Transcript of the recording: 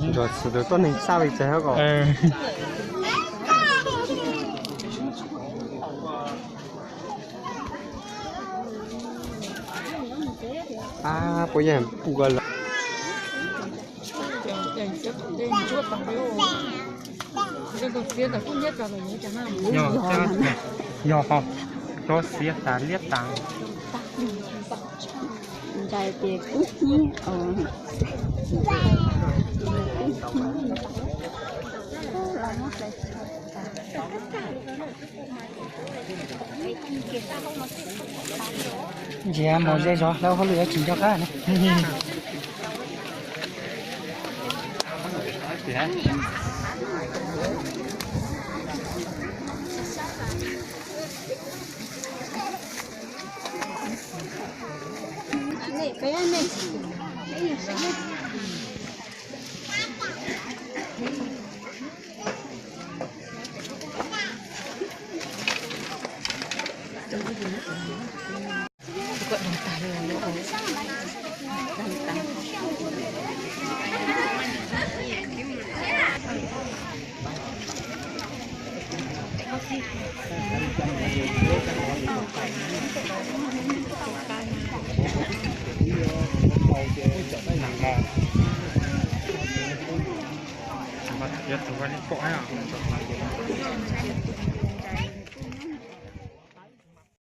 Nrog txhua tus tuab neeg xab li txag hab ko. Ab, puas yog pua lawm. Yog, yog ho, rov xiav tas liab tas. Ntshai ces kub hnyiab. Ntsia mus ze zog lawv hauj lwm yuav tsis nco qab ne. Yuav tus ua li pom.